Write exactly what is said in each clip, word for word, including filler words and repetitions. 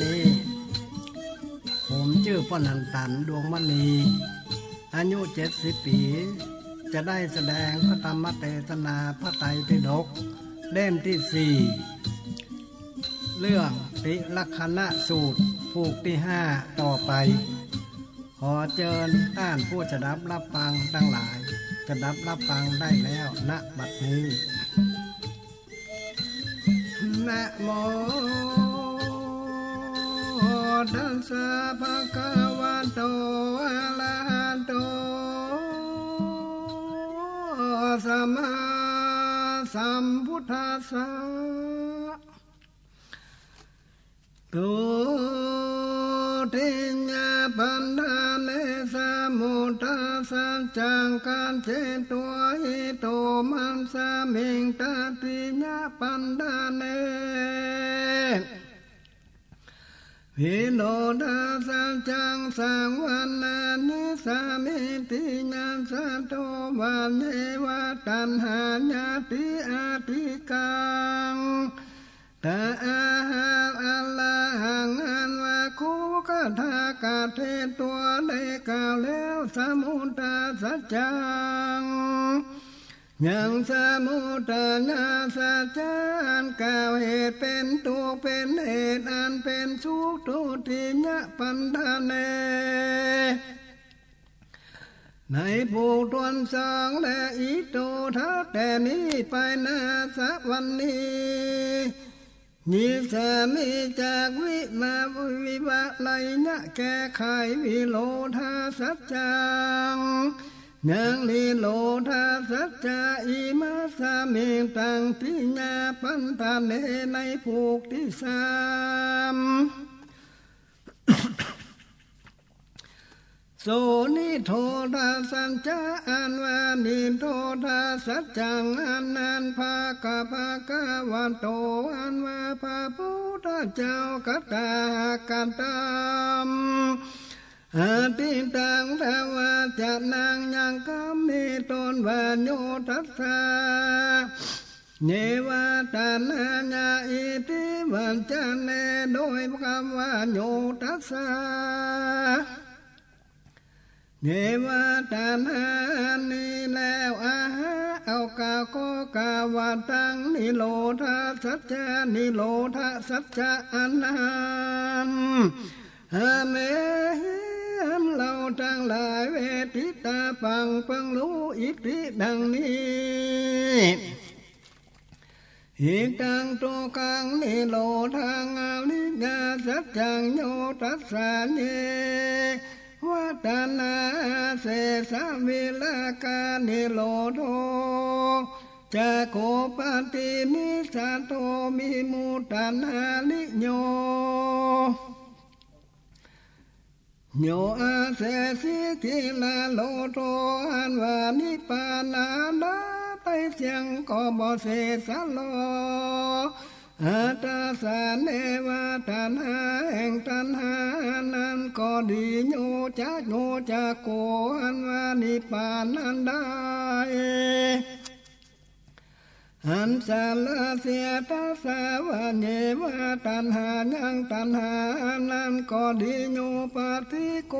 นี้ ผมจื้อป้อหนันตัน ดวงมณี อายุเจ็ดสิบปี๋ จะได้แสดงพระธรรมเตสนาพระไตรปิฎกเล่มตี้สี่ เรื่องติลักขณสูตรผูกตี้ห้าต่อไป ขอเจิญต้านผู้สดับรับฟังตังหลาย สดับรับฟังได้แล้ว ณ บัดนี้ นะโม ตัสสะ ภะคะวะโต อะระหะโต สัมมาสัมพุทธัสสะ ทุติยปันธะเน สมุทัสสัจจัง กัจเฉโต หิโต มัสสะมิง ตติยปันธะเน วิโรธัสสัจจัง สังวัณณานิ สามีติยัสสะ โต วะเยวะ ตัณหายาติอติกัง ตะอาหัง อะระหัง อันว่าครูตถาคตเถรตัวได้กล่าวแล้ว สมุทัสสัจจัง ยังสมุทัยสัจจะ อันกล่าวเหตุเป๋นทุกข์ เป๋นเหตุอันเป๋นสุข ทุติยปันธะเน ในผูกถ้วนสอง และอิโต ถัดแต่นี้ไปนา สะ วันนี้ นิสสามิ จักวิวะ วิวะไลยะ แก้ไข วิโรธัสสัจจัง ยังนิโรธัสสัจจะ อิมัสสะมิง ตังติยปันธะเน ในผูกตี้สาม โส นิโรธัสสัจจะ อันว่านิโรธัสสัจจัง อันนั้น ภะคะ ภะคะวะโต อันว่าพระพุทธเจ้ากระต๋าหากกระตำ อทิตัง ทวาจนัง ยังกำนี้ตนว่า โย ทัสสะ เยวะ ตัณหายา อิติ วัจจะเน โดยกำว่า โย ทัสสะ เยวะ ตัณหานี้แล้ว อะหะ เอากล่าวก็กล่าวว่า ตัง นิโรธัสสัจจะ นิโรธัสสัจจะอันนั้น หะ เมหิ อันเราตังหลาย เวทิตา ปังเปิงฮู้ อิติ ดังนี้ อิทัง ทุกขัง นิโรธัง อริยสัจจัง โย ทัสสะ เยวะ ตัณหา อาเสสะ วิราคะ นิโรโธ จักขุปาทิ นิสสะโท วิมุตตัง อริโย โย อาเสสิ กิลาโลโธ อันว่านิพพานานาไตเสี้ยงก็บ่เสสะลอ อัตตาสะ เยวะ ตัณหา แห่งตัณหานั้นก็ดี โย จะ โย จักโข อันว่านิพพานานาไต อันสละเสีย ทัสสะ วะ เยวะ ตัณหา ยังตัณหานั้นก็ดี โย ปาทิโก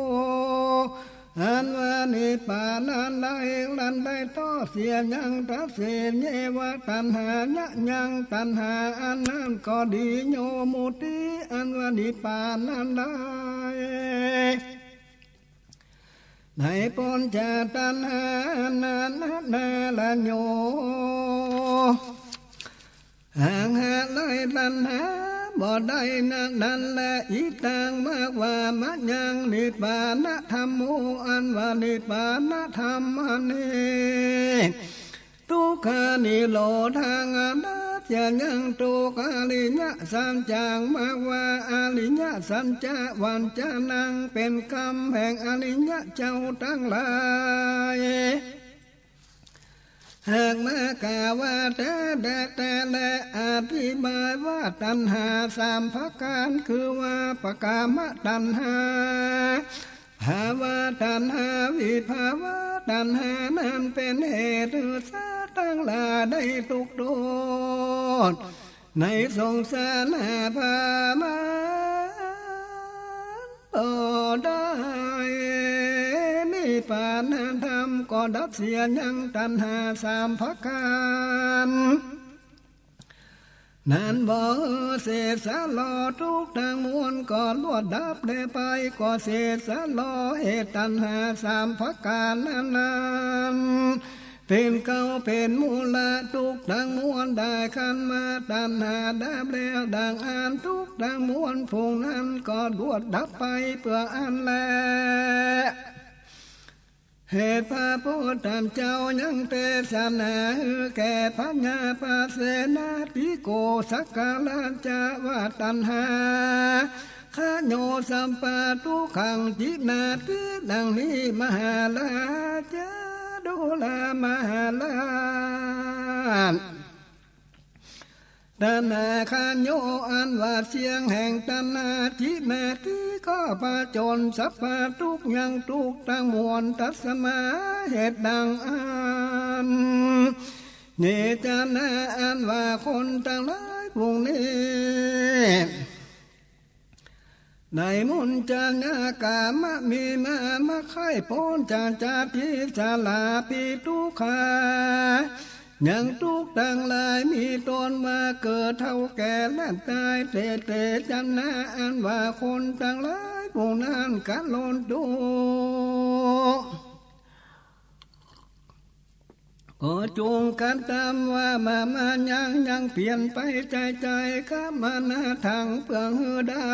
อันว่านิพพานานาไตนั้นได้ทอดเสีย ยัง ทัสเส เยวะ ตัณหายะ ยังตัณหาอันนั้นก็ดี โย มุติ อันว่านิพพานานาไต ได้ป๊นจากตัณหานั้นนาละโย หากหาไล่ตัณหาบ่ได้นั้นแล อิทัง มากว่า มะยัง นิพพานธัมโม อันว่านิพพานธรรมอันนี้ ทุกขานิโรธัง อันเสียยังทุกข์ อริยสัจจัง มากว่าอริยสัจจะ วัจจะนัง เป๋นกำแห่งอริยะเจ้าตังหลาย หากมากล่าวว่าแต๊แต๊แต๊และอธิบายว่าตัณหาสามประก๋าน คือว่า กามตัณหา ภวตัณหา วิภวตัณหา นั้นเป๋นเหตุหื้อสัตว์ตังหลายได้ทุกข์ทน ในสงสารหาพามา ปานธรรมก็ดับเสียยังตัณหาสามประก๋าน นั้นบ่หื้อเสสะลอ ตุ๊กข์ตังมวลก็ลวดดับแลไป ก็เสสะลอเหตุตัณหาสามประก๋านนั้น เป๋นเก๊าเป๋นมูละ ตุ๊กข์ตังมวลได้คันมา ตัณหาดับแล้วดังอั้น ตุ๊กข์ตังมวลฝูงนั้นก็ลวดดับไปเปื้ออั้นแล เหตุพระพุทธเจ้ายังเตสนาหื้อแก่พญาปเสนทิโกศกราชว่าตัณหา ขโย สัพพะ ทุกขัง จินาติ ดังนี้ มหาราชา ดูรา มหาราช ตัณหาขโย อันว่าเสี้ยงแห่งตัณหา จินาติ ก็ผจญสัพพะทุกข์ยังตุ๊กข์ตังมวล ตัสมา เหตุดังอั้น เนจานะ อันว่าคนตังหลายฝูงนี้ ได้มุนจายากรรมมีมา มาใค่ป๊นจากชาติชราพยาธิทุกข์ ยังตุ๊กข์ตังหลาย มีต้นว่าเกิดเฒ่าแก่และต๋าย เตเตจานะ อันว่าคนตังหลายฝูงนั้นกะล้นตุ๊กข์ ก็จุ่งกระตำว่ามา มายัง ยังเปียรไปใจ๋ใจ๋ กะมานาทังเปื้อหื้อได้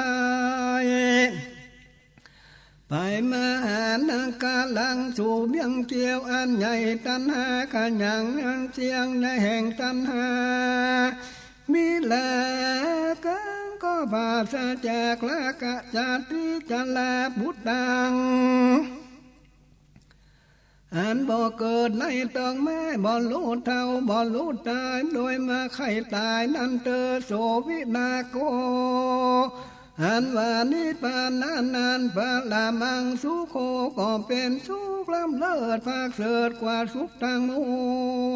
ไปมาหานาคารัง สู่เวียงเกี้ยวอันใหญ่ ตัณหาขยังยังเสี้ยงในแห่งตัณหา วิรากัง ก็ปราศจากราคะ ชาติชราปุตตัง อันบ่เกิดในต๊องแม่ บ่ฮู้เฒ่า บ่ฮู้ต๋าย โดยมาใค่ต๋ายนั้นเตอ โสวิราโก อันว่านิพพานานัง ปรมังสุโข ก็เป๋นสุขล้ำเลิศผากเสริฐกว่าสุขตังม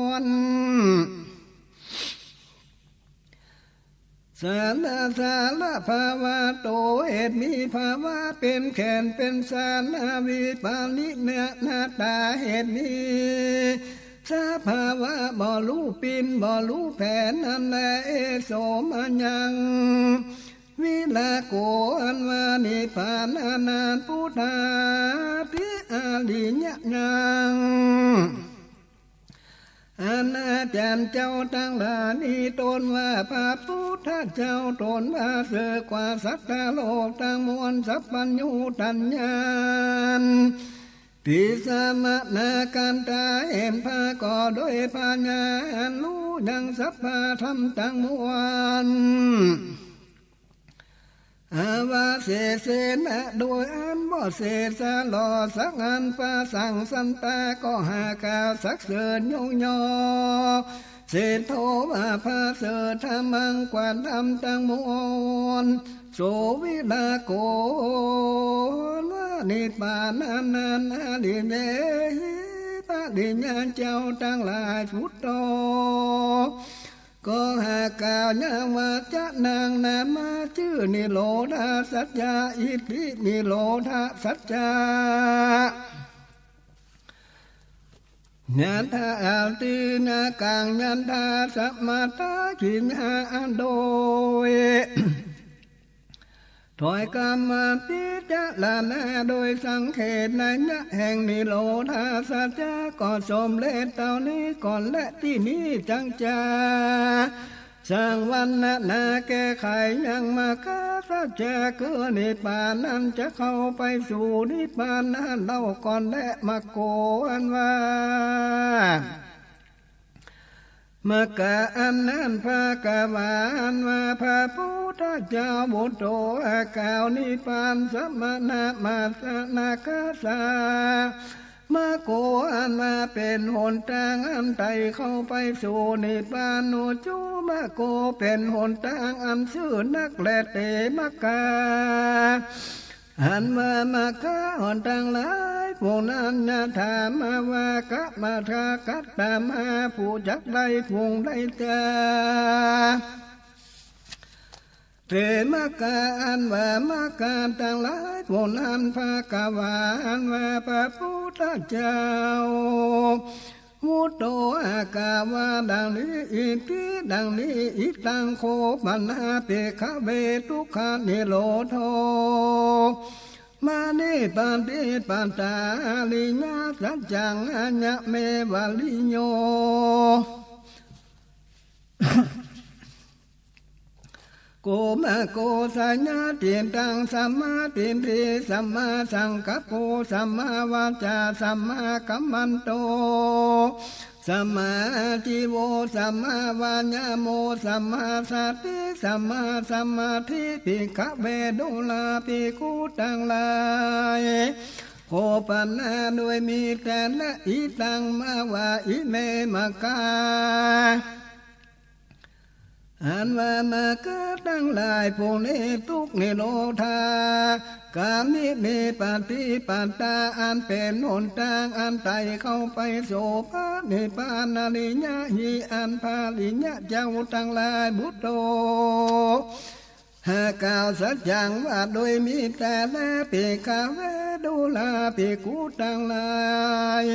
วล สาราสาระภาวะโต เหตุมีภาวะเป๋นแก่นเป๋นสาระ วิปาริณาตา เหตุมีสภาวะบ่ฮู้ปิ๊นบ่ฮู้แผนนั้นแล เอโสมะยัง วิราโก อันว่านิพพานานัง พุทธาทิอริยะยัง อาจารย์เจ้าตังหลายนี้ ตนว่าพระพุทธเจ้า ตนว่าเสริฐกว่าสัตว์โลกตังมวล สัพพัญญูตัญญาณ ติสมนากันตา เห็นพระก็โดยปัญญา อันฮู้ยังสัพพะธรรมตังมวล อาวาเสเสนะ โดยอันบ่เสสะลอสักอัน ปะสังสันตา ก็หากล่าวสรรเสริญยกย่อ เสโถ ว่าประเสริฐ ธรรมัง กว่าธรรมตังมวล โสวิราโก ว่านิพพานานัง อริเยหิ ปริญญาเจ้าตังหลาย พุทโธ ก็หากล่าวยังวจนะนามะจื้อนิโรธาสัจจะ อิตินิโรธาสัจจะ ยัตถาอาทินนากัง ยัตถาสมาทากิญญา อันโดย ถ้อยกำมาพิจารณาโดยสังเขปนัยยะแห่งนิโรธาสัจจะ ก็สมเร็จเต้านี้ก่อน และตี้นี้จักจะสังวรรณนาแก้ไขยังมรรคสัจจะ คือนิพพานัน จะเข้าไปสู่นิพพานันเล่าก่อนแล มรรคโก อันว่า มรรคาอันนั้น ภะคะวา อันว่าพระพุทธเจ้า พุทโธ กล่าวนิพพานสมนะมาสนาคาสา มรรคโก อันว่าเป๋นหนตางอันไต่เข้าไปสู่นิพพานุจุ มรรคโก เป๋นหนตางอันซื่อนักแล เต มรรคา อันว่ามรรคาหนตังหลายฝูงนั้น ยะถา มาว่า กะ มะทะ กัตตะมหา ผู้จักได้ฝูงใดจา เต๋มรรคาอันว่ามรรคาตังหลาย ผู้นั้นภะคะวาอันว่าพระพุทธเจ้า วุตโต กล่าวว่าดังนี้ อิติ ดังนี้ อิตัง โข ปันหา ภิกขะเว ทุกขะนิโรโธ มะ นิปปาติปัตตา อริยสัจจัง อะยะเมวะ ริโย โกมะ โกสัญญา จิตตัง สัมมาทิฏฐิ สัมมาสังกัปโป สัมมาวาจา สัมมากัมมันโต สัมมาอาชีโว สัมมาวายาโม สัมมาสติ สัมมาสมาธิ ภิกขะเว ดูราภิกขุตังหลาย โข ปันหา โดยมีแต๊แล อิตัง มาว่า อิเม มรรคา อันว่ามรรคาตังหลาย พวกนี้ ทุกขะนิโรธา กามินี ปฏิปทา อันเป๋นหนตางอันไต่เข้าไปสู่พระนิพพาน อริยะหิ อันพระอริยะเจ้าตังหลาย วุตโต หากล่าวสัจจังว่าโดยมีแต๊แล ภิกขะเว ดูราภิกขุตังหลาย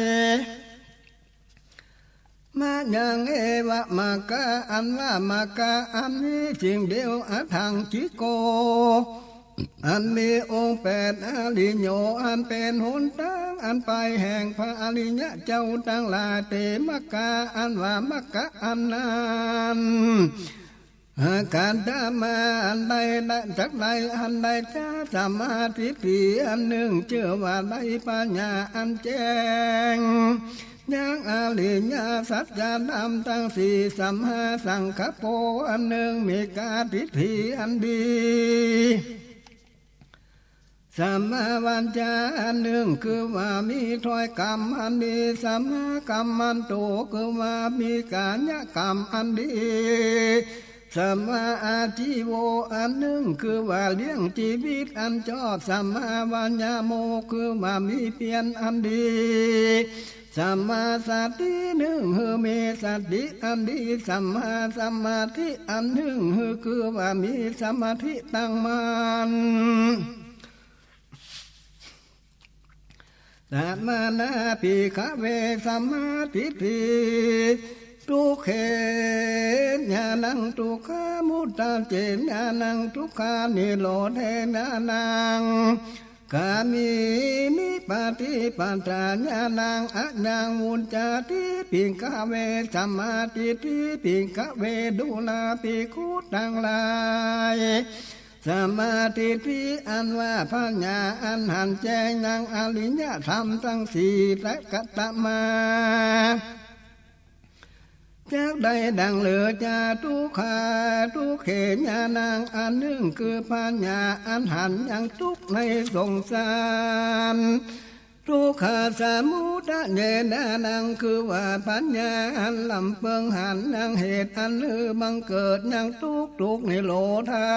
มะยัง เอวะ มรรคา อันว่ามรรคาอันนี้ สิ่งเดียว อะถังคิโก อันมีองค์แปด อริโย อันเป๋นหนตางอันไปแห่งพระอริยะเจ้าตังหลาย เต๋มรรคา อันว่ามรรคาอันนั้น หากัตถะมา อันใด จักได้ อันใด จะ สัมมาทิฏฐิ อันนึ่ง จื้อว่าได้ปัญญาอันแจ้ง ยังอริยสัจธรรมตังสี่ สัมมาสังกัปโป อันนึ่ง มีกาทิฏฐิอันดี สัมมาวาจา อันนึ่ง คือว่ามีถ้อยกำอันดี สัมมากัมมันโต คือว่ามีกายกรรมอันดี สัมมาอาชีโว อันนึ่ง คือว่าเลี้ยงจีวิตอันจอบ สัมมาวายาโม คือว่ามีเปียรอันดี สัมมาสตินึ่ง คือมีสติอันดี สัมมาสมาธิอันนึ่ง คือ คือว่ามีสมาธิตั้งมั่น ตัสมานา ภิกขะเว สัมมาทิฏฐิ ทุกเข ญาณัง ทุกขามุตตาเจ ญาณัง ทุกขานิโรเธ ญาณัง กามินี ปฏิปทา ญาณัง อะยัง วุจจาติ ภิกขะเว สัมมาทิฏฐิ ภิกขะเว ดูราภิกขุตังหลาย สัมมาทิฏฐิ อันว่าปัญญาอันหันแจ้งยังอริยธรรมตังสี่ และกัตถะมา จักได้ดังเหลือ จาตุคคา ทุกเข ญาณัง อันนึ่ง คือปัญญาอันหันยังทุกข์ในสงสาร ทุกขาสมุทเท ญาณัง คือว่าปัญญาอันลำเปิงหันยังเหตุอันหื้อบังเกิดยังทุกข์ ทุกขะนิโรธา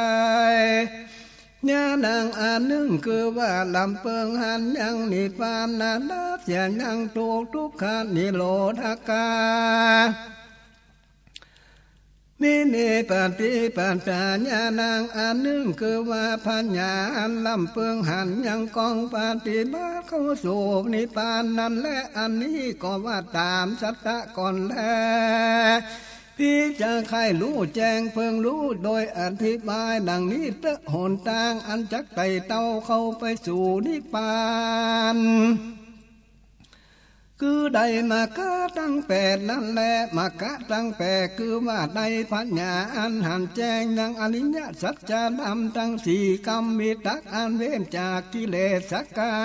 ญาณัง อันนึ่ง คือว่าลำเปิงหันยังนิพพานะ ดับเสียยังทุกข์ ทุกขะนิโรธาคามินี ปฏิปทา ญาณัง อันนึ่ง คือว่าปัญญาอันลำเปิงหันยังกองปฏิบัติเข้าสู่นิพพานนั้นแล อันนี้ก็ว่าต๋ามสัจจะก่อนแล ภิกขะใค่ฮู้แจ้งเปิงฮู้โดยอธิบายดังนี้เต๊อะ หนตางอันจักไต่เต้าเข้าไปสู่นิพพาน คือได้มรรคาตังแปดนั้นแล มรรคาตังแปด คือว่าได้ปัญญาอันหันแจ้งยังอริยสัจธรรมตังสี่ กรรมวิตก อันเว้นจากกิเลสกรร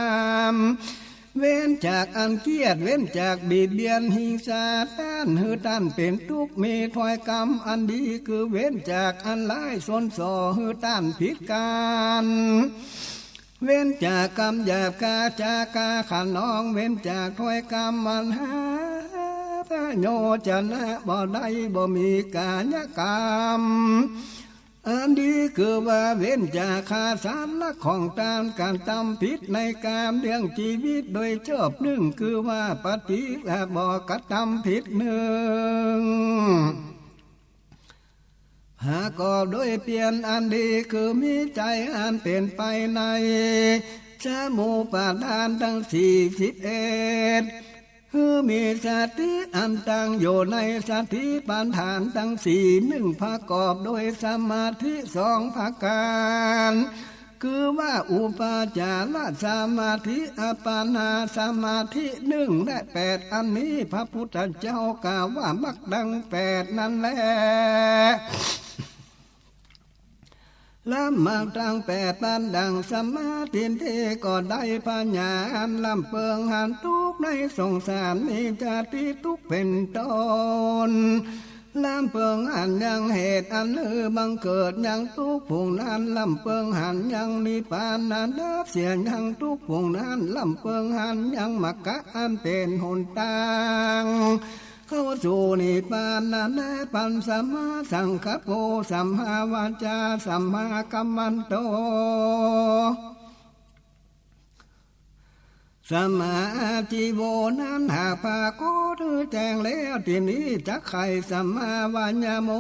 ม เว้นจากอันเกลียด เว้นจากเบียดเบียน หิงสาต้านหื้อต้านเป๋นตุ๊กข์ มีถ้อยกำอันดี คือเว้นจากอันฮ้าย ส้นส่อหื้อต้านผิดก๋าน เว้นจากกำหยาบกาจากาขนอง เว้นจากถ้อยกำอันหาประโยชนะบ่ได้ บ่มีกายกรรม อันดีคือว่าเว้นจากฆ่าสัตว์ลักของต้านก๋านตำผิดในกามเลี้ยงจีวิตโดยชอบนึ่ง คือว่าปฏิบัติบ่กระตำผิดนึ่ง ประกอบด้วยเปียรอันดี คือมีใจ๋อันเป๋นไปในสมุปปาทานตังสี่สิบเอ็ด คือมีสติอันตั้งอยู่ในสติปัฏฐานตังสี่ นึ่ง ประกอบด้วยสมาธิสองประก๋าน คือว่าอุปจารสมาธิ อัปปนาสมาธิ นึ่ง และ แปด อันนี้พระพุทธเจ้ากล่าวว่ามรรคตังแปดนั้นแล ละมรรคตังแปดปันดังสัมมาทิฏฐิ ก็ได้ปัญญาอันล้ำเปิงหันทุกข์ในสงสาร มีชาติทุกข์เป๋นต้น ล้ำเปิงหันยังเหตุอันหื้อบังเกิดยังทุกข์ผู้นั้น ล้ำเปิงหันยังนิพพานอันดับเสียยังทุกข์ผู้นั้น ล้ำเปิงหันยังมรรคะอันเป๋นหนตางเข้าสู่นิพพานนั้นแล ปัญจมาสังกัปโป สัมมาวาจา สัมมากัมมันโต สัมมาอาชีวนั้นหากปรากฏแจ้งแล้ว ตี้นี้จักใค่สัมมาวายาโม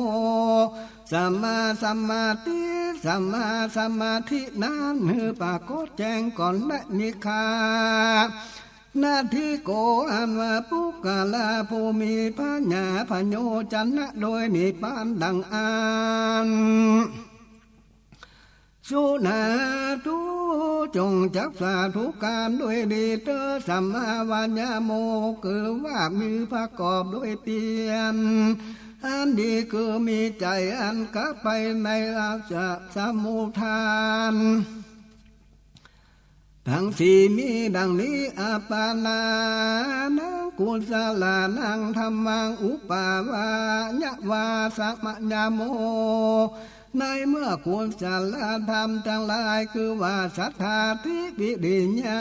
สัมมาสมาธิ สัมมาสมาธินั้นหื้อปรากฏแจ้งก่อน และนิกขา นาทิโก อันว่าปุคคละผู้มีผญาผโญจนะโดยนิพพานดังอั้น สุนาธุ จงจักสาธุการด้วยดีเตอ สัมมาวายาโม คือว่ามีประกอบด้วยเปียรอันดี คือมีใจ๋อันกลับไปในราชสมุทฐานตังสี่มีดังนี้ อัปปนานังกุศลานังธัมมัง อุปาทายะวา สัมมาวายาโม ในเมื่อกุศลธรรมตังหลาย คือว่าศรัทธา ทิฏฐิ วิริยะ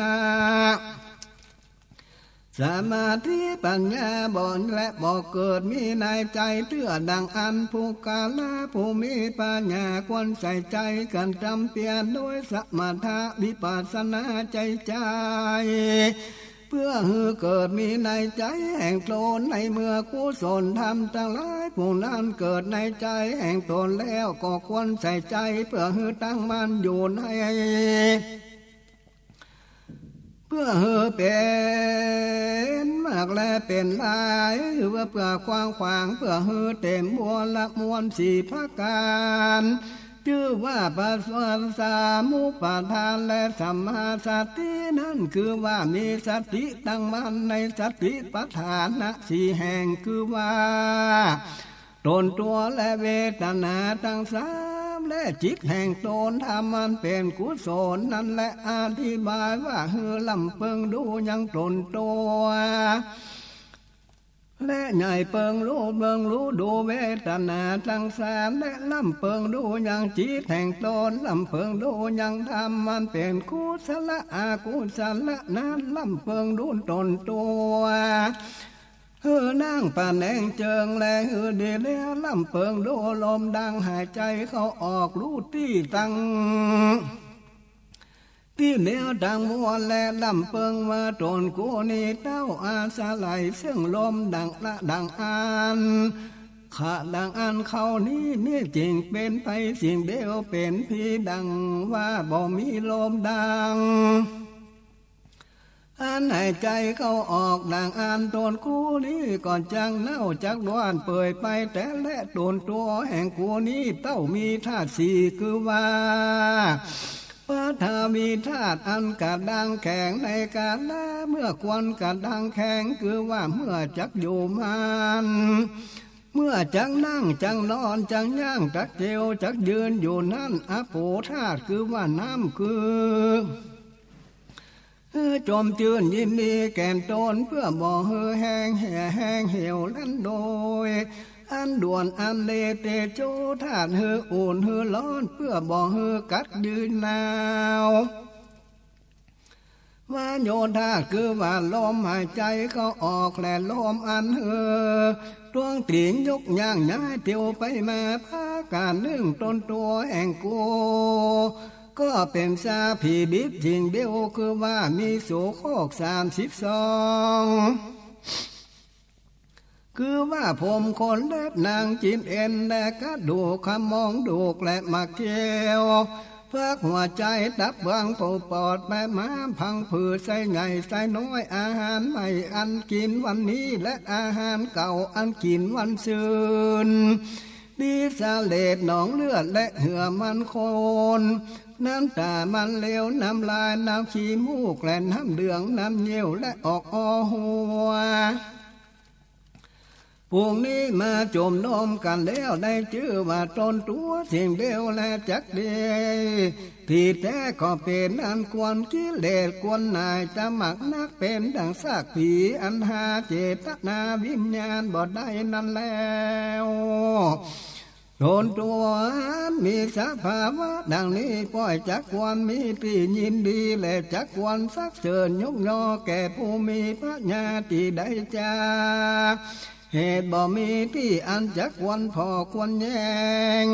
สมาธิ ปัญญาบ่ และบ่เกิดมีในใจ๋เตื้อ ดังอั้นปุคคละผู้มีผญาควรใส่ใจ๋กระทำเปียรโดยสมถะวิปัสสนาใจ๋ใจ๋ เปื้อหื้อเกิดมีในใจ๋แห่งตน ในเมื่อกุศลธรรมตังหลายผู้นั้นเกิดในใจ๋แห่งตนแล้ว ก็ควรใส่ใจ๋เปื้อหื้อตั้งมั่นอยู่ใน เปื้อหื้อเป๋นมากและเป๋นหลาย หื้อว่าเปื้อกว้างขวาง เปื้อหื้อเต๋มบัวละมวลสี่ประก๋าน จื้อว่าปฏิจจสมุปปาทานและสัมมาสตินั้น คือว่ามีสติตั้งมั่นในสติปัฏฐานสี่แห่ง คือว่า ตนตั๋วและเวทนาตังสาม และจิตแห่งตน ธรรมอันเป๋นกุศลนั้นแล อธิบายว่าหื้อล้ำเปิงดูยังตนตั๋ว และใหญ่เปิงฮู้เปิงฮู้ดูเวทนาตังสาม และล้ำเปิงดูยังจิตแห่งตน ล้ำเปิงดูยังธรรมอันเป๋นกุศละอกุศละนั้น ล้ำเปิงดูตนตั๋ว หื้อนั่งปะแหนงเจิงและหื้อดีแล้ว ล้ำเปิงดูลมดังหายใจ๋เข้าออกฮู้ตี้ตัง ตี้เดียวตังมวล และล้ำเปิงว่าตนกูนี้เต้าอาศัยเซิ่งลมดังละดังอั้น ขะดังอั้นเข้านี้ มีจริงเป๋นไปสิ่งเดียวเป๋นผีดังว่าบ่มีลมดัง อันหายใจ๋เข้าออกดังอั้น ตนกูนี้ก็จักเน่าจักด้วนเปื่อยไปแต๊แล ตนตั๋วแห่งกูนี้เต้ามีธาตุสี่ คือว่า ปฐวีธาตุอันกระด้างแข็งในกาละเมื่อควรกระด้างแข็ง คือว่าเมื่อจักอยู่มัน เมื่อจักนั่งจักนอนจักย่างจักเตียวจักยืนอยู่นั้น อาโปธาตุ คือว่าน้ำ คือ หื้อจมจื้นยินดีแก่นตน เปื้อบ่หื้อแห้งแห้วแห้งเหี่ยวนั้นโดยอันด่วนอันเร็ว เตโจธาตุ หื้ออุ่นหื้อฮ้อน เปื้อบ่หื้อกัดยืนหนาว วาโยธาตุ คือว่าลมหายใจ๋เข้าออก และลมอันหื้อตวงตี๋นยกย่างย้ายเตียวไปมา พาก๋านนึ่งตนตั๋วแห่งกู ก็เป๋นสาผีดิบสิ่งเดียว คือว่ามีโสโครกสามสิบสอง คือว่าผมขนเล็บหนังจิ๋นเอ็นและกระดูกขมองดูกและหมากเขี้ยว ฟักหัวใจ๋ตับเฟืองปูปอดแปะม้าม พังผืดไส้ใหญ่ไส้น้อย อาหารใหม่อันกิ๋นวันนี้และอาหารเก่าอันกิ๋นวันซืน ดีเสลดหนองเลือดและเหื่อมันข้น น้ำต๋ามันเหลว น้ำลาย น้ำขี้มูก และน้ำเหลือง น้ำเยี่ยว และออกออหัว ฝูงนี้มาจุมนุมกั๋นแล้ว ได้จื้อว่าต๋นตั๋วสิ่งเดียวแลจักดี ตี้แต๊ก็เป๋นอันกวนกิเลสกวนหน่าย จะมากนักเป๋นดั่งซากผี๋ อันหาเจตนาวิญญาณบ่ได้นั้นแล้ว ต๋นตั๋วอันมีสภาวะดั่งนี้ ป้อยจักควรมีตี้ยินดี และจักควรสรรเสริญยกยอแก่ผู้มีปัญญาตี้ได้จา เหตุบ่มีตี้อันจักควรผ่อควรแย้ง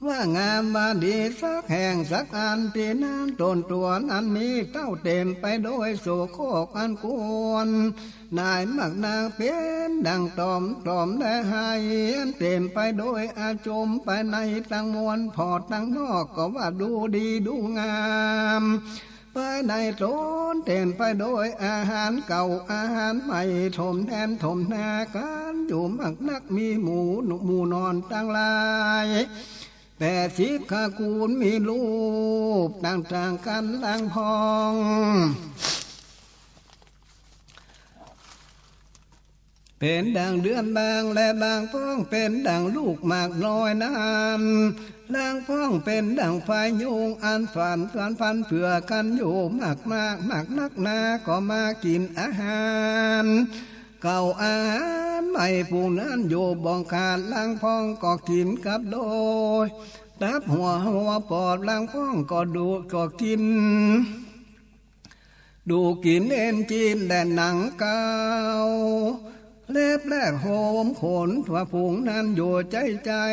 ว่างามว่าดีสักแห่งสักอัน ตี้นั้นต๋นตั๋วนั้นมีเต้าเต๋มไปโดยโสโครกอันกวนหน่ายมากนัก เป๋นดั่งต๋อม ต๋อมและไห้ อันเต๋มไปโดยอาจุม ภายในตังมวล ผ่อตังนอกก็ว่าดูดีดูงาม ภายในต๋นเต๋มไปโดยอาหารเก่าอาหารใหม่ ถมแทนถมนากั๋นอยู่มากนัก มีหมู่ หมู่หนอนตังหลาย แปดสิบขกูล มีรูปต่างๆ กั๋น ลางพ่องเป๋นดั่งเดือนบาง และบางพ่องเป๋นดั่งลูกหมากน้อยนั้น ลางพ่องเป๋นดั่งไฟยุง อันฝัน ฝัน ฝันเผื่อกั๋นอยู่มากมาก มากนักหนา ก็มากิ๋นอาหารเก่าอาหารใหม่ ฝูงนั้นอยู่บ่ขาด ลางพ่องก็กิ๋นกับโดย ตับหัว หัวปอด ลางพ่องก็ดูด ก็กิ๋น ดูกิ๋นเอ็นจีนและหนังเก่า เล็บและโฮมขน ว่าฝูงนั้นอยู่ใจ้ใจ้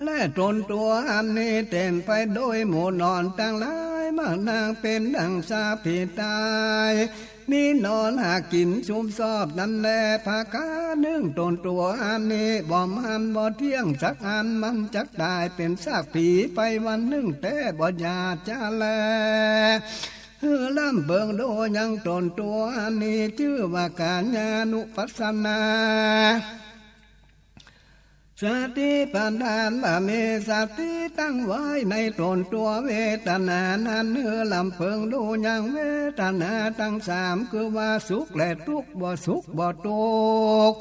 และต๋นตั๋วอันนี้เต๋มไปโดยหมู่หนอนตังหลาย มากนักเป๋นดั่งซากผี๋ต๋าย มีหนอนหากิ๋นชุมชอบนั้นแล ผะก๋านึ่งต๋นตั๋วอันนี้บ่มั่นบ่เตี้ยงสักอัน มันจักต๋ายเป๋นซากผี๋ไปวันนึ่งแต๊ บ่อยากจะแล หื้อล้ำเปิงดูยังต๋นตั๋วอันนี้ จื้อว่ากายานุปัสสนา สติปัฏฐานว่ามีสติตั้งไว้ในต๋นตั๋ว เวทนานั้นหื้อล้ำเปิงดูยังเวทนาตังสาม คือว่าสุขและตุ๊กข์ บ่สุขบ่ตุ๊กข์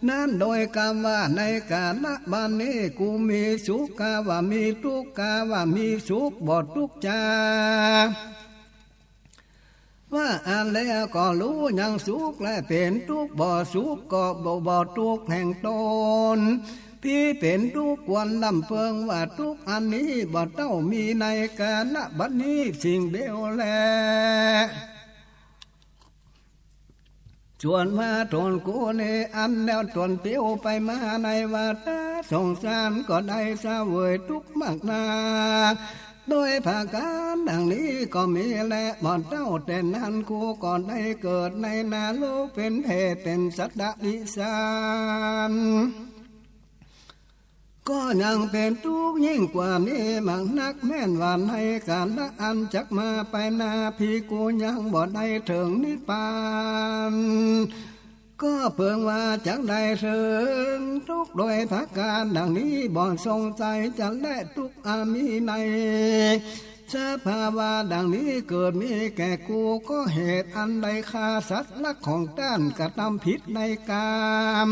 นั้นโดยกำว่าในก๋าละบัดนี้กูมีสุข กาว่ามีตุ๊กข์ กาว่ามีสุข บ่ตุ๊กข์จา ว่าอันแล้วก็ฮู้ยังสุขและเป๋นตุ๊กข์ บ่สุขก็บ่ บ่ตุ๊กข์แห่งต๋น ตี้เป๋นตุ๊กข์ควรล้ำเปิง ว่าตุ๊กข์อันนี้บ่เต้ามีในก๋าละบัดนี้สิ่งเดียวแล ส่วนว่าต๋นกูนี้อันแล้วต๋นปิ้วไปมาในวัฏฏะสงสาร ก็ได้เสวยตุ๊กข์มากนัก โดยผะก๋านดั่งนี้ก็มีแล บ่เต้าแต่นั้นกูก็ได้เกิดในนรก เป๋นเปรต เป๋นสัตว์เดรัจฉาน ก็ยังเป๋นตุ๊กข์ยิ่งกว่านี้มากนัก แม่นว่าในก๋าละอันจักมาไปหน้า ผีกูยังบ่ได้เถิงนิพพาน ก็เปิงว่าจักได้เถิงตุ๊กข์โดยผะก๋านดั่งนี้ บ่สงสัยจะแล ตุ๊กข์อันมีในสภาวะดั่งนี้เกิดมีแก่กู ก็เหตุอันได้ฆ่าสัตว์รักของต้าน กระตำผิดในกาม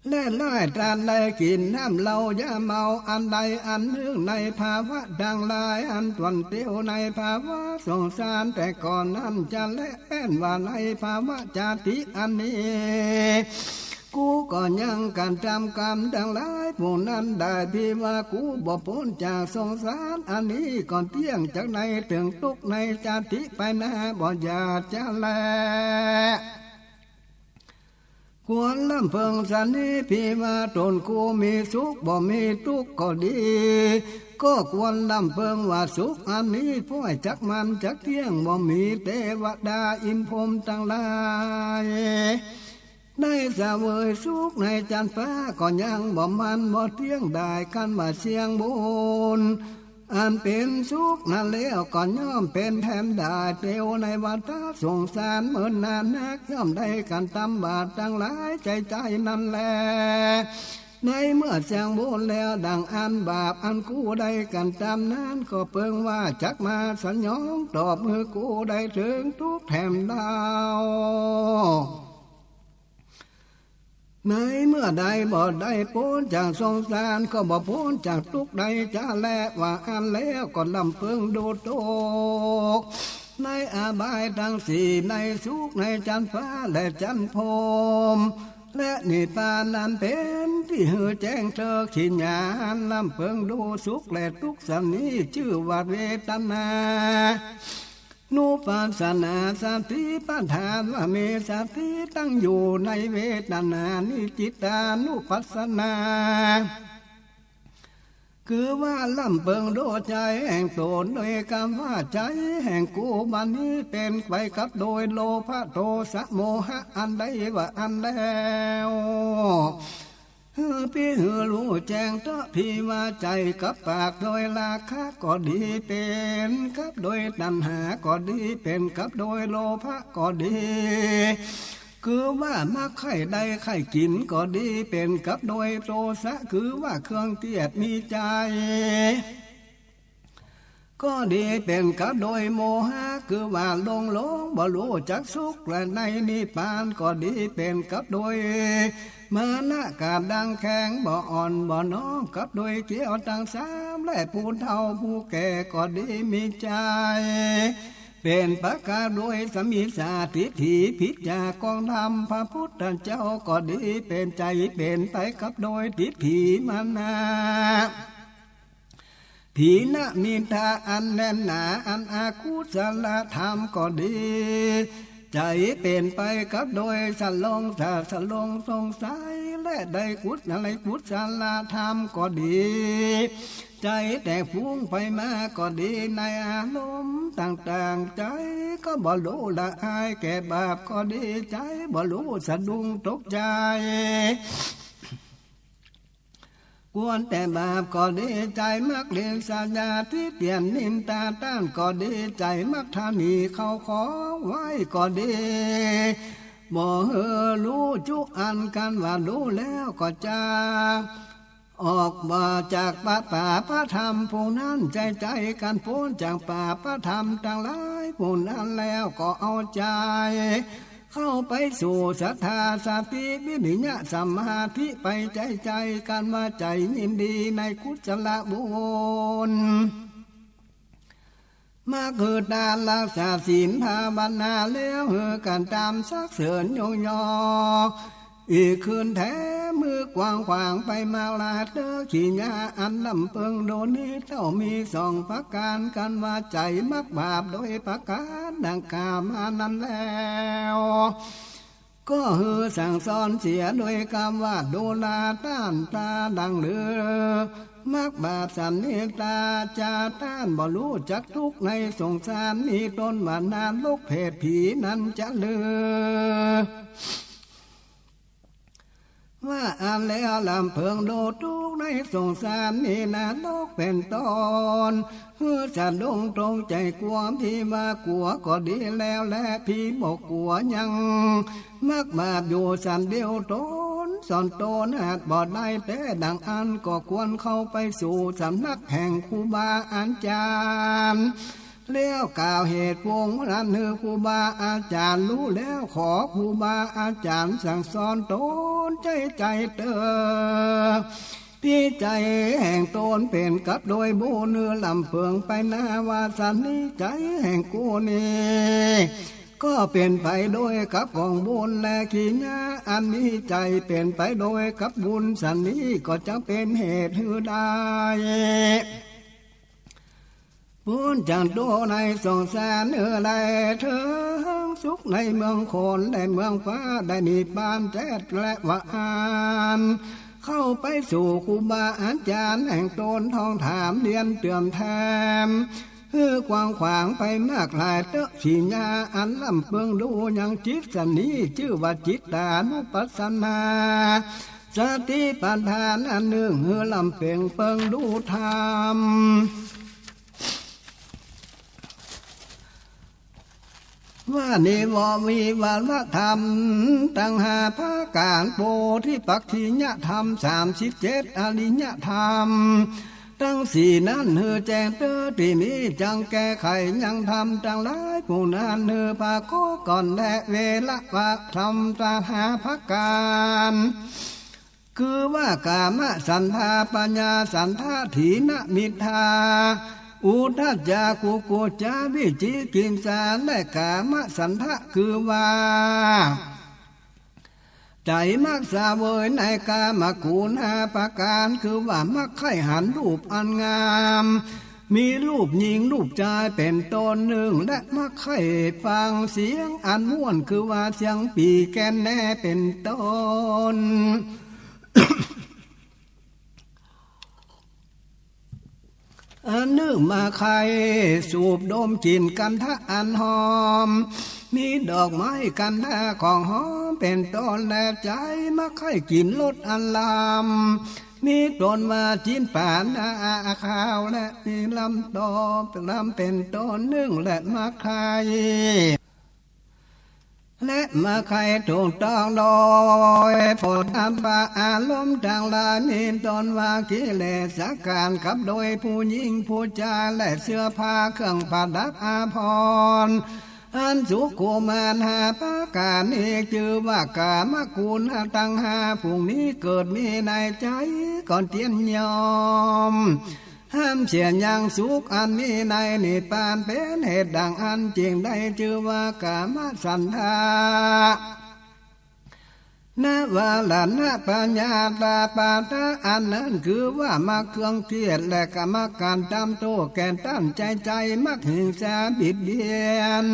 และได้ต้านได้กิ๋นน้ำเหล้ายาเมาอันใดอันนึ่งในภาวะตังหลายอันต๋นปิ้วในภาวะสงสารแต่ก่อนนั้นจะแล แม่นว่าในภาวะจาติอันนี้ กูก็ยังกระตำกามตังหลายพวกนั้นได้ ตี้ว่ากูบ่ป๊นจากสงสารอันนี้ ก็เตี้ยงจักได้เถิงตุ๊กข์ในจาติไปหน้า บ่อยากจะแล เ ควรลำเปิงสันนี้พี่ว่าต๋นกูมีสุขบ่มีตุ๊กข์ก็ดี ก็ควรลำเปิงว่าสุขอันนี้ป้อยจักมันจักเตี้ยง บ่มีเตวดาอินทร์พรหมตังหลาย ได้เสวยสุขในจันทร์ฟ้าก็ยังบ่มันบ่เตี้ยงได้ คันว่าเสี้ยงบุญอันเป๋นสุขนั้นแล้วก็ย่อมเป๋นแถมได้ เตียวในวัฏสงสารเมินนานนัก ย่อมได้กระตำบาปตังหลายใจ๋ๆ นั้นแล ในเมื่อเสี้ยงบุญแล้วดังอั้น บาปอันกูได้กระตำนั้น ก็เปิงว่าจักมาสยองตอบหื้อกูได้เถิงตุ๊กข์แถมเล่า ในเมื่อใดบ่ได้ป๊นจากสงสาร ก็บ่ป๊นจากตุ๊กข์ใดจะแล ว่าอั้นแล้วก็ลำเปิงดูตกในอบายตังสี่ ในสุขในจันทร์ฟ้าและจันทร์พรหม และนิพพานนั้นเป๋นตี้หื้อแจ้งเถิงขีญาณ ลำเปิงดูสุขและตุ๊กข์สันนี้ จื้อว่าเวทนา นุปัสสนาสติปัฏฐาน ว่ามีสติตั้งอยู่ในเวทนานี้ จิตตานุปัสสนา คือว่าลำเปิงดูใจ๋แห่งต๋น โดยกำว่าใจ๋แห่งกูบัดนี้เป๋นไปกับโดยโลภะโทสะโมหะอันใดว่าอันแล้ว หื้อปี้หื้อฮู้แจ้งเต๊อะพี่ว่าใจ๋กับปากโดยราคะก็ดี เป๋นกับโดยตัณหาก็ดี เป๋นกับโดยโลภะก็ดี คือว่ามักใค่ได้ใค่กิ๋นก็ดี เป๋นกับโดยโทสะ คือว่าเครื่องเตียดมีใจ๋ ก็ดี เป๋นกับโดยโมหะ คือว่าหลงหลงบ่ฮู้จักสุขและในนิพพานก็ดี เป๋นกับโดยมานะกาดดังแข็ง บ่อ่อนบ่น้อม กับโดยเกี้ยวตังสาม และผู้เฒ่าผู้แก่ก็ดีมีใจ๋ เป๋นไปกับโดยสมมิจฉาทิฏฐิ ผิดจากกองธรรมพระพุทธเจ้าก็ดี เป๋นใจ๋เป๋นไปกับโดยทิฏฐิมานะ ถีนมิทธาอันแน่นหนา อันอกุศลธรรมก็ดี ใจ๋เป๋นไปกับโดยสลงสะสลงสงสัย และได้กุศลกุศลธรรมก็ดี ใจ๋แต่ฟุ้งไปมาก็ดี ในอารมณ์ต่างๆ ใจ๋ก็บ่ฮู้ละอายแก่บาปก็ดี ใจ๋บ่ฮู้สะดุ้งตกใจ๋ กลัวแต่บาปก็ดี ใจ๋มักเรียกสยาติเตียนนินตาต้านก็ดี ใจ๋มักถาหนีเข้าของไหว้ก็ดี บ่หื้อฮู้จุอัน กันว่าฮู้แล้วก็จะออกมาจากบาปปาปธรรม ผู้นั้นใจ๋ใจ๋กันป๊นจากบาปปธรรมตังหลาย ผู้นั้นแล้วก็เอาใจ๋ เข้าไปสู่ศรัทธาสติวิริยะสมาธิไปใจ๋ใจ๋กันว่าใจ๋ยินดีในกุศลบุญ มักหื้อตานรักษาศีลภาวนาแล้วหื้อกันต๋ามสักเสริญยงยอ อีกคืนแถมหื้อกว้างขวางไปมากหลายเต๊อะ ขีญาอันลำเปิงโดนี้เต้ามีสองประก๋าน กันว่าใจ๋มักบาปโดยประก๋านดังกล่าวมานั้นแล้ว ก็หื้อสั่งสอนเสียโดยกำว่าดูราต้านตาดังลือ มักบาปสันนิตาจาต้านบ่ฮู้จักตุ๊กข์ในสงสารนี้ ต้นว่านรกเปรตผีนั้นจะลือ ว่าอั้นแล้วลำเปิงดูตุ๊กข์ในสงสารนี้ นรกเป๋นต้น หื้อสะดุ้งตกใจ๋กั๋ว ตี้ว่ากลั๋วก็ดีแล้วแล ตี้บ่กลั๋วยังมักบาปอยู่สันเดียวต๋น ซ่อนต๋นหาดบ่ได้แต๊ ดังอั้นก็ควรเข้าไปสู่สำนักแห่งครูบาอาจ๋ารย์ แล้วกล่าวเหตุผลนั้นหื้อครูบาอาจ๋ารย์ฮู้แล้ว ขอครูบาอาจ๋ารย์สั่งสอนต๋นใจ๋ใจ๋เต๊อะ ตี้ใจ๋แห่งต๋นเป๋นกับโดยบุญหื้อลำเปิงไปนา ว่าสันนี้ใจ๋แห่งกูนี้ ก็เป๋นไปโดยกับกองบุญแล ขีญาอันนี้ใจ๋เป๋นไปโดยกับบุญสันนี้ ก็จะเป๋นเหตุหื้อได้ เ ป๊นจากตั๋วในสงสารเออ ได้เถิงสุขในเมืองคนและเมืองฟ้า ได้นิพพานแจ๊ดและว่าอั้น เข้าไปสู่ครูบาอาจ๋ารย์แห่งต๋น ทองถามเรียนเติมแถม หื้อกว้างขวางไปมากหลายเต๊อะ สิญญาอันล้ำเปิงดู ยังจิตสันนี้ จื้อว่าจิตตานุปัสสนา สติปัฏฐานอันนึ่ง หื้อล้ำเป่งเปิงดูธรรม ว่านิวรณ์วิวรธรรมตังห้าประก๋าน โพธิปักขิยธรรมสามสิบเจ็ด อริยธรรมตังสี่นั้น หื้อแจ้งเต๊อะตี้นี้ จักแก้ไขยังธรรมตังหลายปวงนั้น หื้อปรากฏก่อนแล เวรมธรรมตังห้าประก๋าน คือว่ากามฉันทะ พยาบาทฉันทะ ถีนมิทธา อุทธัจจะ กุกกุจจะ วิจิกิจฉา และกามฉันทะ คือว่า ใจ๋มักเสวยในกามคุณห้าประก๋าน คือว่ามักใค่หันรูปอันงาม มีรูปหญิงรูปจายเป๋นต้นนึ่ง และมักใค่ฟังเสียงอันม่วน คือว่าเสียงปี้แคนแนเป๋นต้น อันนึ่งมักใค่สูบดมกลิ่นกันทะอันหอม มีดอกไม้กันทะของหอมเป๋นต้น และใจ๋มักใค่กลิ่นรสอันลำ มีต้นว่าจิ๊นป๋านาคาว และมีลำตอลำเป๋นต้นนึ่ง และมักใค่ และมักใค่ถูกต้องโดยโผฏฐัพพะอารมณ์ตังหลาย มีต้นว่ากิเลสก๋าน กับโดยผู้หญิงผู้จาย และเสื้อผ้าเครื่องประดับอาภรณ์ อันสุขุมานห้าประก๋านนี้ จื้อว่ากามคุณตังห้าฝูงนี้ เกิดมีในใจ๋ก่อนเตี้ยนย่อม ห้ามเสียยังสุขอันมีในนิพพาน เป๋นเหตุดังอั้นจึงได้จื้อว่ากามฉันทะ นวรณะปยาทะปาทะ อันนั้นคือว่ามักเครื่องเกลียด และกามการตำโต้แก่ต้านใจ๋ ใจ๋มักหิงสาบิดเบียน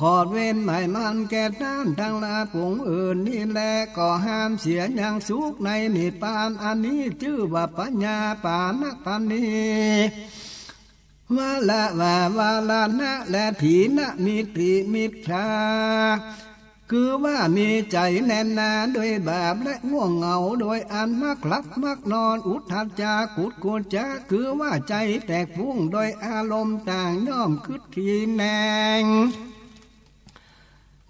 ขอดเว้นหมายมั่นแก่ต้านตังหลายฝูงอื่นนี้แล ก็ห้ามเสียยังสุขในนิพพาน อันนี้จื้อว่าปยาปาทะปาทะนี้ วรวาวรณะ และถีนมิทธิมิจฉา คือว่ามีใจ๋แน่นหนาโดยบาป และง่วงเหงาโดยอันมักหลับมักนอน อุทธัจจะ กุกกุจจะ คือว่าใจ๋แตกฟุ้งโดยอารมณ์ต่าง ย่อมกึ๊ดตี้แน่ง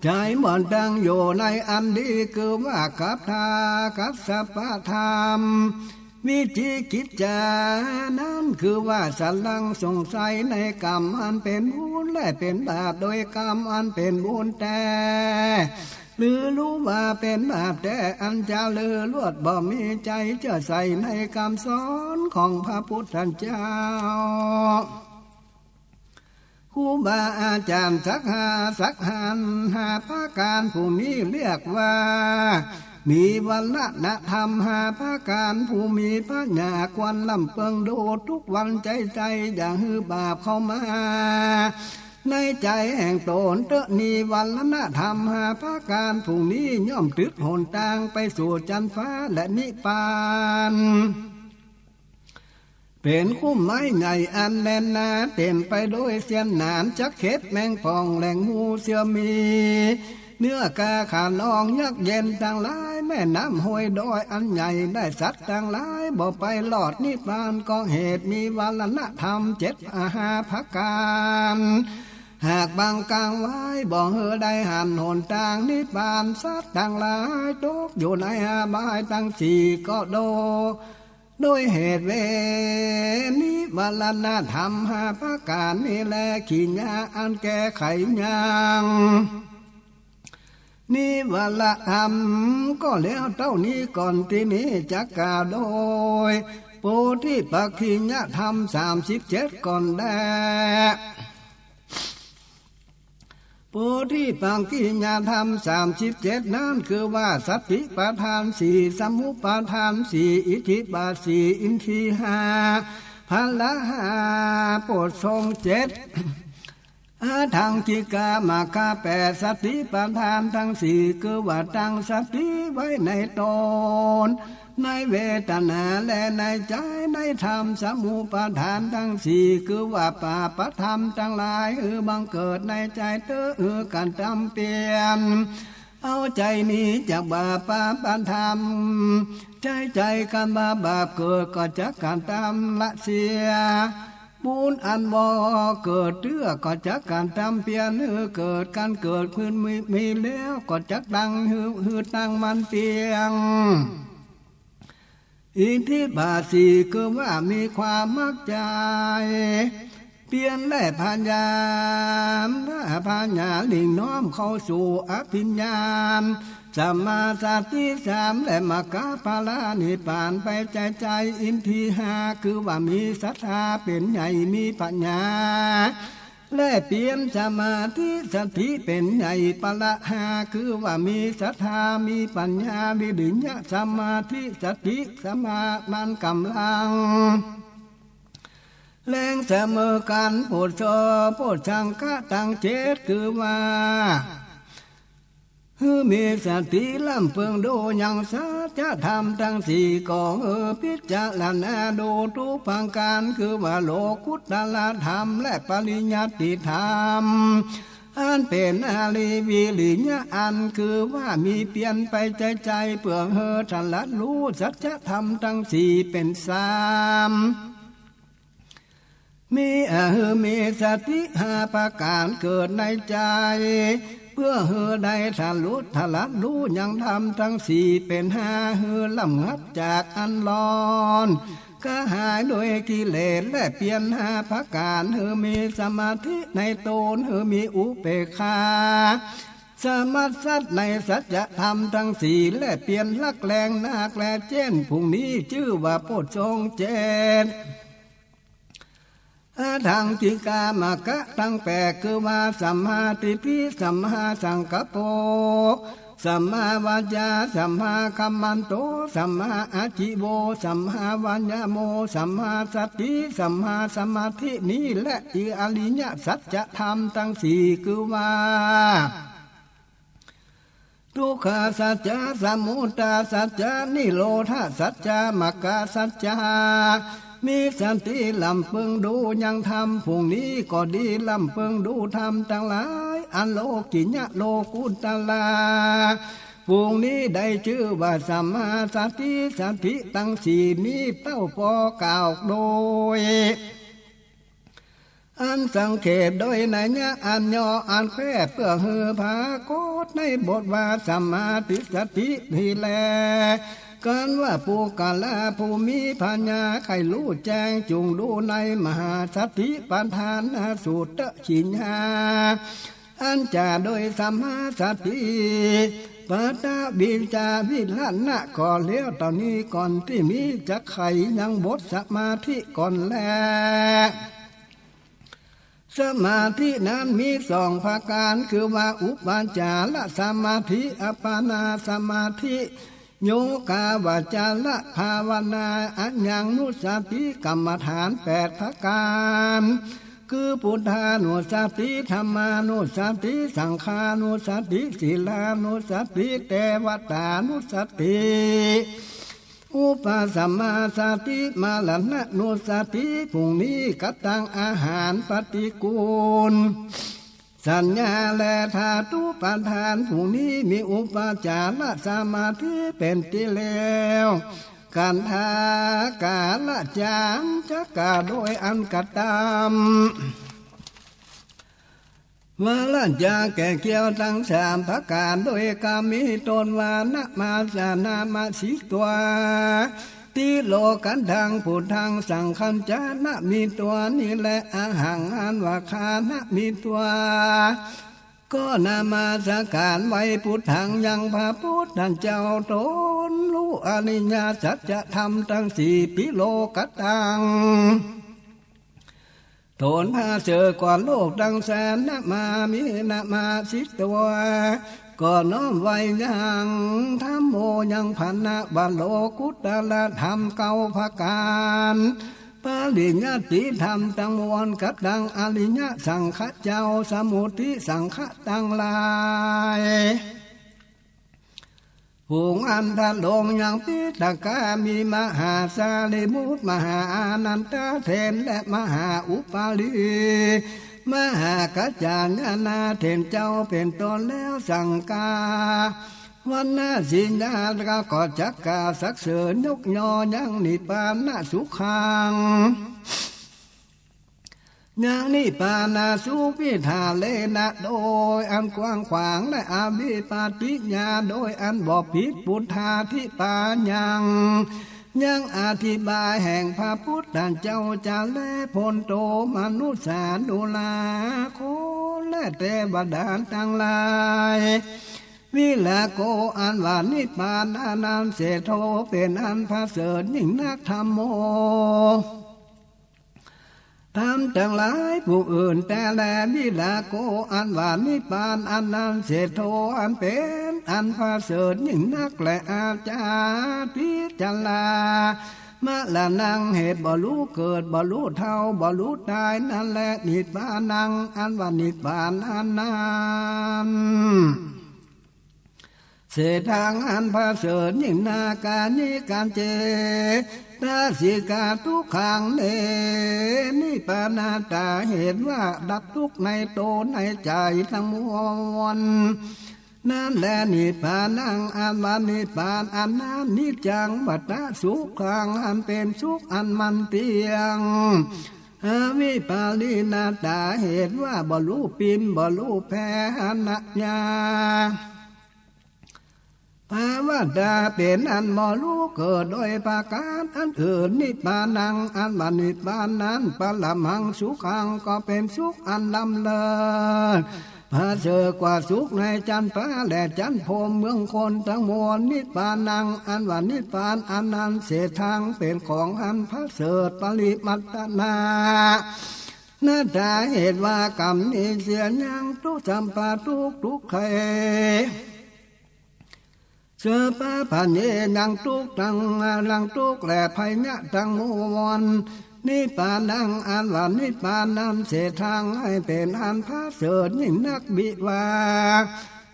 ใจ๋บ่ตั้งอยู่ในอันดี คือว่าขัตตากัสสปะธรรม วิจิกิจฉา นั้นคือว่าสลังสงสัยในกรรมอันเป๋นบุญและเป๋นบาป โดยกรรมอันเป๋นบุญแต๊ หรือฮู้ว่าเป๋นบาปแต๊ อันจะเลิศลวด บ่มีใจ๋เจื้อใส่ในกำสอนของพระพุทธเจ้า ครูบาอาจ๋ารย์สักห้า สักห้า ห้าประก๋านผู้นี้เรียกว่า นิวรณธรรมห้าประก๋าน ผู้มีปัญญาควรลำเปิงดูทุกวัน ใจ๋ใจ๋อย่าหื้อบาปเข้ามาในใจ๋แห่งต๋นเต๊อะ นิวรณธรรมห้าประก๋านผู้นี้ย่อมตึกหนตางไปสู่จั๊นฟ้าและนิพพาน เป๋นคุ้มไม้ใหญ่อันแน่นหนา เต๋มไปโดยเสี้ยนหนาม จักเข็บแมงป่อง แหล่งมูเสือมี เนื้อกาขานอง ยักษ์เย็นตังหลาย แม่น้ำห้วยดอยอันใหญ่ ได้สัตว์ตังหลาย บ่ไปรอดนิพพาน ก็เหตุนิวรณธรรมเจ็ดห้าประก๋าน หากบังกังไว้ บ่หื้อได้หันหนตางนิพพาน สัตว์ตังหลายตกอยู่ในอบายตังสี่ ก็โดย โดยเหตุเวรนิวรณธรรมห้าประก๋านนี้แล กิริยาอันแก้ไขยังนิวรณธรรม ก็แล้วเต้านี้ก่อน ตี้นี้จักกล่าวโดยโพธิปักขิยธรรมสามสิบเจ็ดก่อนแล โพธิปักขิยธรรมสามสิบเจ็ดนั้น คือว่าสติปัฏฐานสี่ สมุปปาทานสี่ อิทธิบาทสี่ อินทรีย์ห้า พละห้า โพชฌงค์เจ็ด อทังกิกามรรคแปด สติปัฏฐานตังสี่ คือว่าตั้งสติไว้ในต๋น ในเวทนาและในใจ๋ ในธรรมสมุปปาทานตังสี่ คือว่าปาปธรรมตังหลาย หื้อบังเกิดในใจ๋เต๊อะ หื้อกระตำเปลี่ยน เอาใจ๋หนีจากบาปปาปธรรม ใจ๋ใจ๋กำว่าบาปเกิดก็จักกระตำละเสีย บุญอันบ่เกิดเตื้อก็จักกระตำเปลี่ยน หื้อเกิด กันเกิดขึ้นมี มีแล้วก็จักตั้ง หื้อ หื้อตั้งมั่นเปียง อิทธิบาทสี่ คือว่ามีความมักใจ๋ เปลี่ยนและพยายาม และพยายามหลิ่งน้อมเข้าสู่อภิญญา สัมมาสติสาม และมรรคผลนิพพานไปใจ๋ใจ๋ อินทรีย์ห้า คือว่ามีศรัทธาเป๋นใหญ่ มีปัญญา และเปลี่ยนสมาธิสติเป๋นใหญ่ พละห้า คือว่ามีศรัทธา มีปัญญา วิริยะ สมาธิ สติ สมา มันก๋ำลัง แรงเสมอกั๋น โพชฌงค์ โพชฌังคะตังเจ็ด คือว่า หื้อมีสติล้ำเปิงดูยังสัจธรรมตังสี่ ก็หื้อพิจารณาดูทุกประก๋าน คือว่าโลกุตตรธรรมและปริยัติธรรม อันเป๋นอริยวิริยะอัน คือว่ามีเปลี่ยนไปใจ๋ใจ๋เปื้อหื้อตรัสฮู้สัจธรรมตังสี่เป๋นสาม มี เอ่อ หื้อมีสติห้าประก๋านเกิดในใจ๋ เปื้อหื้อได้ทะลุตรัสฮู้ยังธรรมตังสี่เป๋นห้า หื้อลำงับจากอันร้อนกระหายโดยกิเลส และเปลี่ยนห้าประก๋าน หื้อมีสมาธิในต๋น หื้อมีอุเปกขา สมัสสัตย์ในสัจธรรมตังสี่ และเปลี่ยนฮักแลงนักแลเจ๊น ผู้นี้จื้อว่าโพชฌงค์เจ็ด อทังกิกามรรคตังแปด คือว่าสัมมาทิฏฐิ สัมมาสังกัปโป สัมมาวาจา สัมมากัมมันโต สัมมาอาจิวโว สัมมาวายาโม สัมมาสติ สัมมาสมาธิ นี้แหละ อิอริยสัจธรรมตังสี่ คือว่า ทุกขสัจจะ สมุทัยสัจจะ นิโรธสัจจะ มรรคสัจจะ มีสติล้ำเปิงดูยังธรรม ผู้นี้ก็ดีล้ำเปิงดูธรรมตังหลาย อันโลกิยะโลกุตตรา ผู้นี้ได้จื้อว่าสัมมาสติ สติตังสี่นี้เต้าปอกล่าวโดย อันสังเขปโดยนัยยะอันย่ออันแคบ เปื้อหื้อผากฏในบทว่าสัมมาทิฏฐินี้แล กันว่าปุคคละผู้มีปัญญาใค่ฮู้แจ้งจุ่งดูในมหาสติปัฏฐานสูตรเต๊อะ สิญญา อันจะโดยสัมมาสติ ปัตตวิจาวิหารณะ ก็แล้วเต้านี้ก่อน ตี้มีจักใค่ยังบทสมาธิก่อนแล สมาธินั้นมีสองประก๋าน คือว่าอุปจารสมาธิ อัปปนาสมาธิ โยคาวจรภาวนา อะยังนุสติกรรมฐานแปดประก๋าน คือพุทธานุสติ ธัมมานุสติ สังฆานุสติ ศีลานุสติ เตวตานุสติ อุปสัมมาสติ มรณานุสติ ผู้นี้กตังอาหารปฏิกูล สัญญาและธาตุปาทาน ผู้นี้มีอุปจารสมาธิเป๋นตี้แล้ว กันทาการจามจักกะโดยอันกระตำ วาระจะแก่เกี้ยวตังสามประก๋านโดยกามีต๋นว่า นะมาสะ นะมาสิตัง ติโลกัตถัง พุทธัง สังฆัญจะ นะมิตัง นี้แล อะหัง อันว่าข้า นะมิตัง ก็นมัสก๋านไหว้ พุทธัง ยังพระพุทธเจ้าต๋นฮู้อริยสัจธรรมตังสี่ ติโลกัตถัง ต๋นผาเสริฐกว่าโลกตังแสน นะมามิ นะมาสิตัง ก็น้อมไหว้ยัง ธัมโม ยังพระนะว่าโลกุตตรธรรมเก้าประก๋าน ปริยัติธรรมตังมวล กับดังอริยสังฆะเจ้า สมุติสังฆะตังหลาย ฝูงอันธะลงยังปิตกา มีมหาสารีบุตร มหาอานันทะเถร และมหาอุปาลี มหากัจจายนะเถรเจ้าเป๋นต้น แล้วสังฆา วันนาสิญญาก็จักกล่าวสรรเสริญยกยอยังนิพพานสุขัง ยังนิพพานสุข วิหาเรนะ โดยอันกว้างขวาง และอวิปปาทิยา โดยอันบ่ผิด ปุทธาธิปายัง ยังอธิบายแห่งพระพุทธเจ้าจะแล พลโตมนุสสานุรา คนและเตวดาตังหลาย วิราโก อันว่านิพพานอันนั้น เศรษโฐ เป๋นอันประเสริฐยิ่งนัก ธัมโม ธรรมตังหลายผู้อื่นแต๊แล วิราโก อันว่านิพพานอันนั้น เศรษโฐ อันเป๋นอันประเสริฐยิ่งนักแล อาจาพิจารณา มรณัง เหตุบ่ฮู้เกิด บ่ฮู้เฒ่า บ่ฮู้ต๋ายนั้นแล นิพพานัง อันว่านิพพานอันนั้น เศรษฐัง อันประเสริฐยิ่งนัก กายิกัง เจตสิกา ทุกขัง เน นิพพานาตา เหตุว่าดับทุกข์ในต๋นในใจ๋ตังมวล นั้นแล นิพพานัง อันว่านิพพานอันนั้น นิจจัง วัตตะ สุขัง อันเป๋นสุขอันมั่นเตี้ยง อวิปปาลินาตา เหตุว่าบ่ฮู้ปิม บ่ฮู้แผ่ อนัตตา ภาวตา เป๋นอันบ่ฮู้เกิดโดยประก๋านอันอื่น นิพพานัง อันว่านิพพานนั้น ปรมัง สุขัง ก็เป๋นสุขอันล้ำเลิศ ประเสริฐกว่าสุขในจั๊นฟ้าและจั๊นพรหม เมืองคนตังมวล นิพพานัง อันว่านิพพานอันนั้น เศรษฐัง เป๋นของอันประเสริฐ ปริมัตตนา นาตา เหตุว่าก๋ำนี้เสียยัง ทุกข์สัพพะทุกข์ ทุกข์ไข สัพพะภัย ยังทุกข์ตัง ยังทุกข์และภัยยะตังมวล นิพพานัง อันว่านิพพานนั้น เศรษฐัง ให้เป๋นอันประเสริฐยิ่งนัก วิวา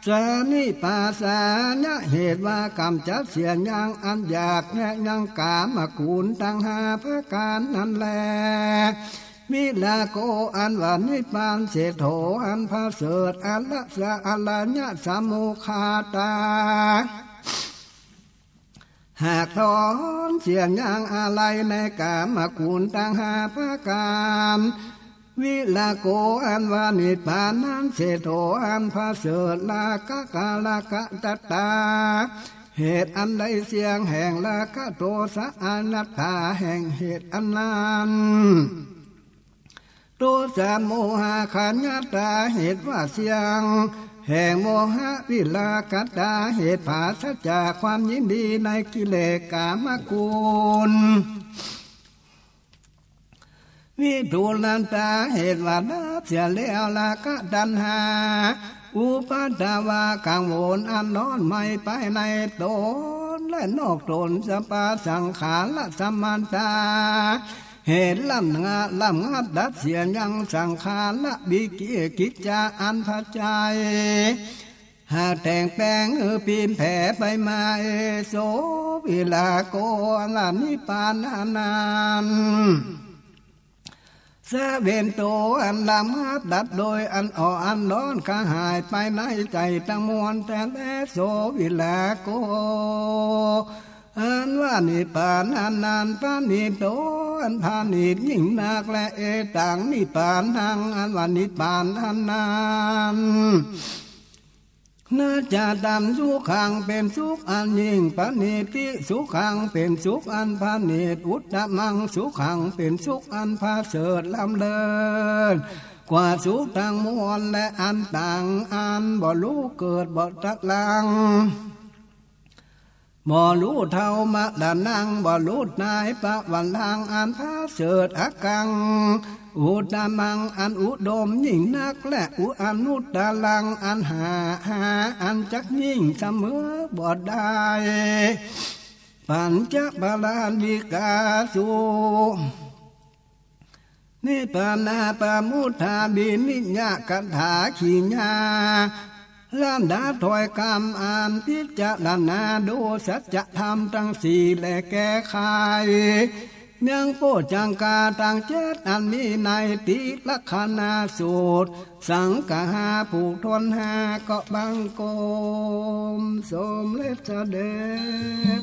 สานิปาสายะ เหตุว่าก๋ำจัดเสียยังอันอยากและยังก๋ามคุณตังห้าประก๋านนั้นแล วิราโก อันว่านิพพาน เศรษโฐ อันประเสริฐ อรสะ อรยะ สมุคคาตา หากถอนเสียยังอาลัยในก๋ามคุณตังห้าประก๋าน วิราโก อันว่านิพพานนั้น เศรษโฐ อันประเสริฐ ราคะ กาลกะ ตตา เหตุอันได้เสียงแห่งราคะ โทสะ อนัตตา แห่งเหตุอันนั้น โทสะ โมหะ ขยัตตา เหตุว่าเสียงแห่งโมหะ วิราคะตา เหตุปราศจากความยินดีในกิเลสก๋ามคุณ วิทูลตา เหตุว่าดับเสียแล้วราคะตัณหา อุปัทวา กังวลอันร้อนไหม้ไปในต๋นและนอกต๋น สปาสังขาระสมันตา เหตุระงับระงับดับเสียยังสังขารวิกิจจะอันพาใจ๋ หากแต่งแป๋งหื้อผินแผไปมา เอโส วิราโก อันว่านิพพานอันนั้น สะเวนโต อันระงับดับโดยอันอ่อนอันร้อน กระหายไปในใจ๋ตังมวลแต๊แล โส วิราโก อันว่านิพพานอันนั้น ปะณีโต อันประณีตยิ่งนักแล เอตัง นิพพานัง อันว่านิพพานอันนั้น นะจะตัง สุขัง เป๋นสุขอันยิ่งประณีต ติสุขัง เป๋นสุขอันประณีต อุตตมัง สุขัง เป๋นสุขอันประเสริฐล้ำเลิศกว่าสุขตังมวล และอันตัง อันบ่ฮู้เกิด บ่ตะลัง บ่ฮู้เฒ่า มะระนัง บ่ฮู้ต๋าย ปะวะรัง อันประเสริฐ อะกัง อุตตมัง อันอุดมยิ่งนัก และอุ อนุตตรัง อันหา หาอันจักยิ่งเสมอบ่ได้ ปัญจปรายิกาสุ นิทานาปมุทธาวินิยกถาขีญา ลำดับถ้อยกำอันพิจารณาดูสัจธรรมตังสี่และแก้ไข ยังโปชฌังกาตังเจ็ดอันมีในติลักขณสูตร สังกหาผูกถ้วนห้า ก็บังคมสมเร็จเสด็จ